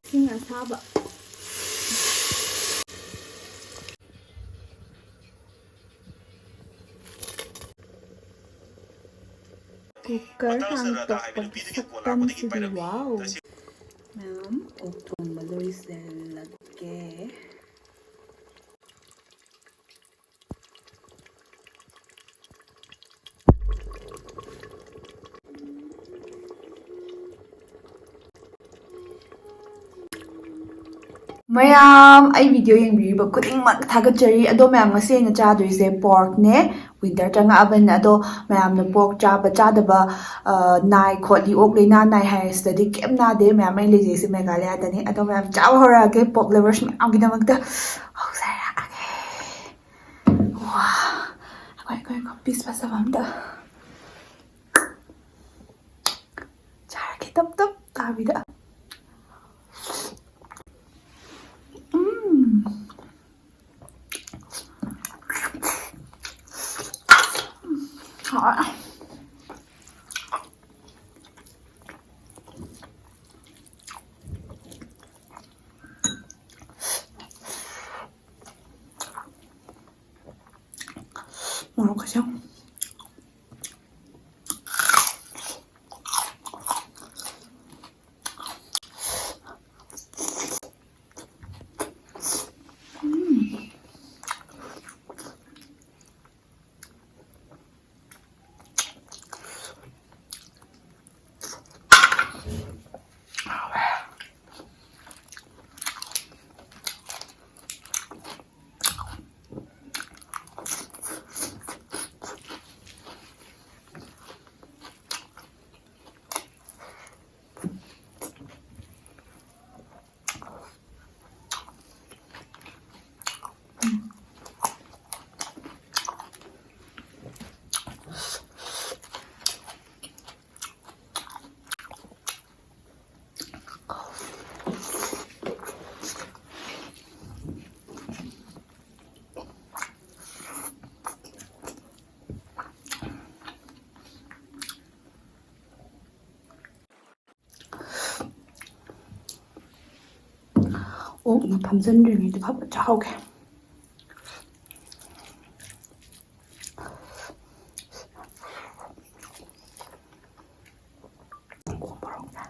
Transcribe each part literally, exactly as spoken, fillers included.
ꯏꯁꯤꯡ ꯑꯁꯥꯕ꯫ ꯀꯨꯀꯔ ꯍꯥꯡꯇꯣꯛꯄꯒꯤ ꯁꯛꯇꯝꯁꯤꯗꯤ, ꯋꯥꯎ! ꯃꯌꯥꯝ ꯑꯣꯛ ꯊꯣꯡꯕ ꯂꯣꯏꯁꯤꯜꯂꯒꯦ꯫ ꯃꯌꯥꯝ, ꯑꯩ video ꯌꯦꯡꯕꯤꯔꯤꯕ ꯈꯨꯗꯤꯡꯃꯛ ꯊꯥꯒꯠꯆꯔꯤ꯫ ꯑꯗꯣ ꯃꯌꯥꯝ, ꯉꯁꯤ ꯑꯩꯅ ꯆꯥꯗꯣꯏꯁꯦ porkꯅꯦ꯫ Winter ꯆꯪꯉꯛꯑꯕꯅꯤꯅ꯫ ꯑꯗꯣ ꯃꯌꯥꯝꯅ pork ꯆꯥꯕ ꯆꯥꯗꯕ, ꯑ, ꯅꯥꯏ ꯈꯣꯠꯂꯤ, ꯑꯣꯛ ꯂꯩꯅꯥ ꯅꯥꯏ ꯍꯥꯏꯔꯁꯤꯗꯗꯤ ꯀꯩꯝ ꯅꯥꯗꯦ꯫ ꯃꯌꯥꯝ, ꯑꯩ ꯂꯩꯖꯩꯁꯦ ꯃꯦꯘꯥꯂꯌꯥꯗꯅꯤ꯫ ꯑꯗꯣ ꯃꯌꯥꯝ, ꯆꯥꯕ ꯍꯧꯔꯛꯑꯒꯦ꯫ Pork lovers ꯃꯌꯥꯝꯒꯤꯗꯃꯛꯇ ꯍꯧꯖꯔꯛꯑꯒꯦ꯫ ꯋꯥ, ꯑꯩꯈꯣꯏ, ꯑꯩꯈꯣꯏ, ꯑꯩꯈꯣꯏ piece ꯐꯖꯕ ꯑꯝꯇ ꯆꯥꯔꯒꯦ, ꯇꯞ ꯇꯞ ꯇꯥꯕꯤꯗ꯫ ꯎꯝ꯫ ꯍꯥꯎꯋꯦ꯫ ꯃꯣꯔꯣꯛ ꯈꯖꯤꯛ꯫ ꯎꯝ꯫ ꯀꯣꯛꯅ ꯐꯝꯖꯤꯟꯗ꯭ꯔꯤꯉꯩꯗ ꯐꯕ ꯆꯥꯍꯧꯒꯦ꯫ ꯎ ꯃꯣꯔꯣꯛꯅꯦ꯫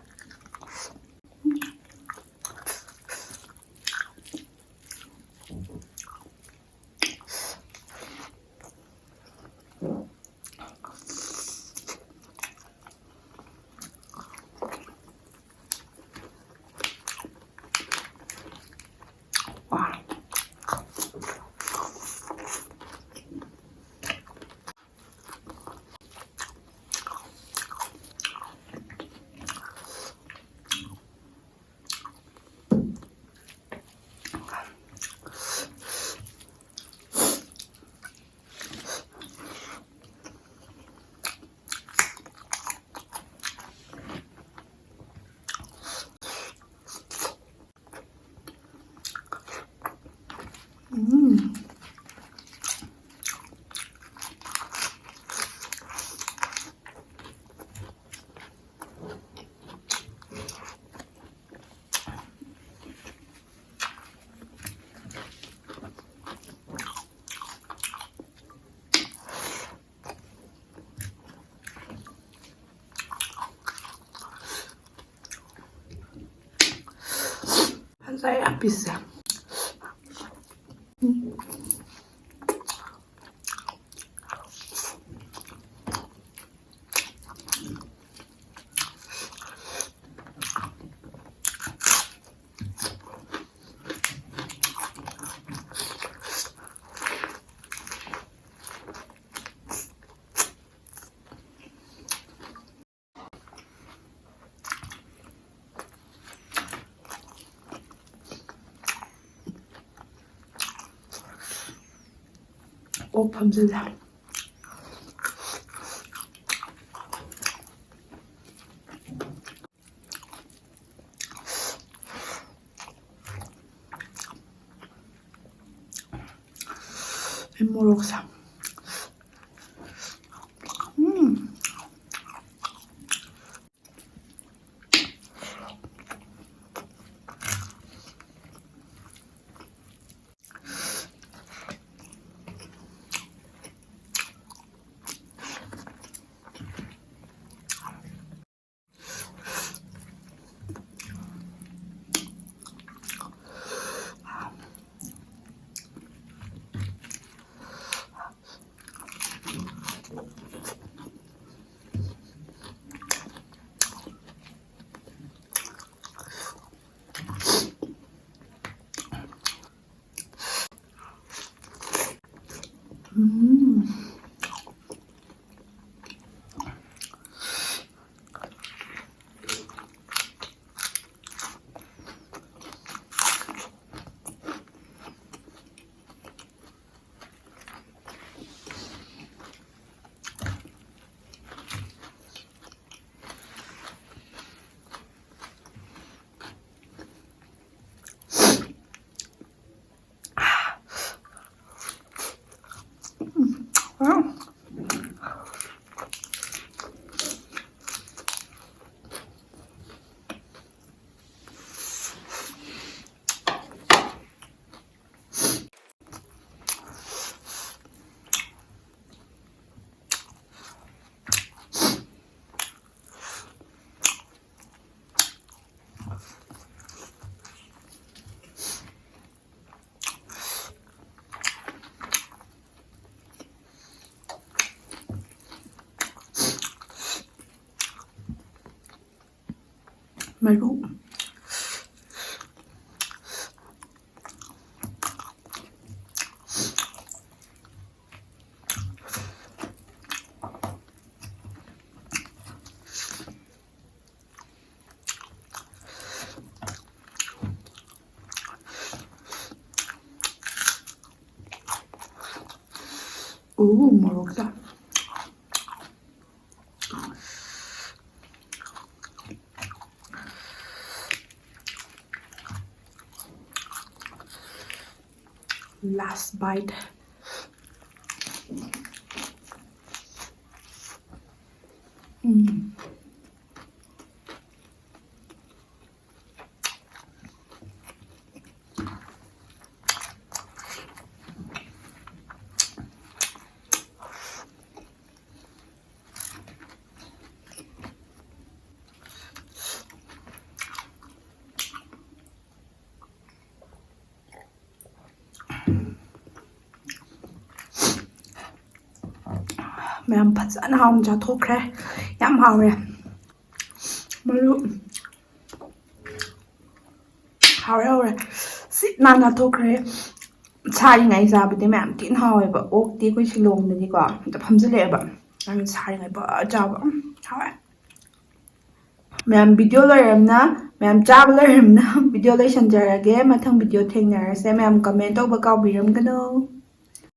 ꯎꯝ꯫ ꯐꯖꯩ ꯑꯄꯤꯁꯁꯦ꯫ ꯀꯣꯛ ꯐꯝꯖꯤꯜꯂꯦ꯫ ꯑꯩ ꯃꯣꯔꯣꯛꯁꯦ꯫ ꯎꯝ꯫ ꯎꯝ꯫ ꯃꯔꯨ꯫ ꯎ, ꯃꯣꯔꯣꯛꯇ꯫ Last bite. ꯎꯝ꯫ ꯃꯌꯥꯝ ꯐꯖꯅ ꯍꯥꯎꯅ ꯆꯥꯊꯣꯛꯈ꯭ꯔꯦ꯫ ꯌꯥꯝ ꯍꯥꯎꯔꯦ꯫ ꯃꯔꯨ꯫ ꯍꯥꯎꯔꯦ, ꯍꯥꯎꯔꯦ꯫ ꯁꯤꯠ ꯅꯥꯟꯅ ꯊꯣꯛꯈ꯭ꯔꯦ꯫ ꯁꯥꯔꯤꯉꯩ ꯆꯥꯕꯗꯤ ꯃꯌꯥꯝ ꯊꯤꯅ ꯍꯥꯎꯋꯦꯕ꯫ ꯑꯣꯛꯇꯤ ꯑꯩꯈꯣꯏ ꯁꯤꯂꯣꯡꯗꯗꯤꯀꯣ ꯑꯝꯇ ꯐꯝꯖꯤꯜꯂꯛꯑꯦꯕ꯫ ꯑꯗꯨ ꯁꯥꯔꯤꯉꯩ ꯐꯖ ꯆꯥꯕ꯫ ꯎꯝ, ꯍꯥꯎꯋꯦ꯫ ꯃꯌꯥꯝ ꯚꯤꯗꯤꯑꯣ ꯂꯣꯏꯔꯝꯅ, ꯃꯌꯥꯝ ꯆꯥꯕ ꯂꯣꯏꯔꯝꯅ ꯚꯤꯗꯤꯑꯣ ꯂꯣꯏꯁꯟꯖꯔꯒꯦ꯫ ꯃꯊꯪ ꯚꯤꯗꯤꯑꯣ ꯊꯦꯡꯅꯔꯁꯦ꯫ ꯃꯌꯥꯝ ꯀꯃꯦꯟ ꯇꯧꯕ ꯀꯥꯎꯕꯤꯔꯝꯒꯅꯨ꯫